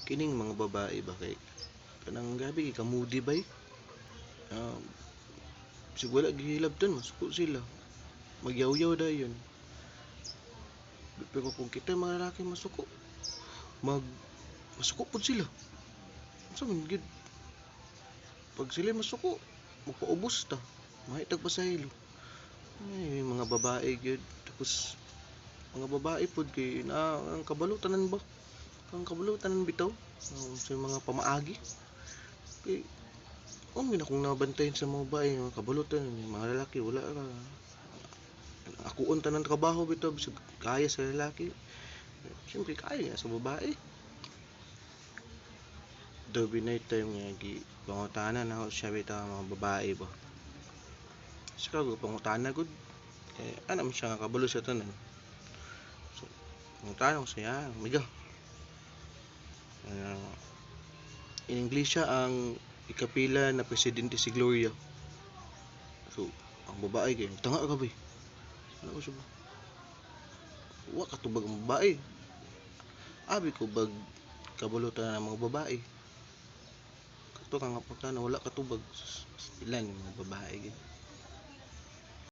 Kining mga babae ba kay kanang grabe kay kamudi bay. Bisag wala gihilabtan, masuko sila. Magyawyaw dayon. Pero kung kita mga lalaki masuko, masuko pud sila. Unsa man gyud? Pag sila masuko, magpaubos ta. Mahitag pasaylo. Ay, mga babae gyud. Tapos mga babae pud kay na ang kabalo tanan ba? Ang kabalo tanan bitaw sa mga pamaagi. Kay oh, na akong nabantayan sa mga babae, mga kabalo tanan, mga lalaki wala ra. Akuon tanan trabaho bitaw, bisag kaya sa lalaki. Siyempre kaya sa babae. Dobi night time nga gi pangutana na ako siya bitaw, mga babae ba. Siya ko pangutana gud. Eh, ana man siya nga kabalo sa tanan. So, pangutana ko siya, miga. In English siya ang ikapila na presidente si Gloria. So, ang babae kay tanga ka ba? Ano ko siya ba? Wa katubag ang babae. Abi ko bag kabalo tanan ang mga babae. Kato ka nga pangutana wala katubag. Ilan yung mga babae gid.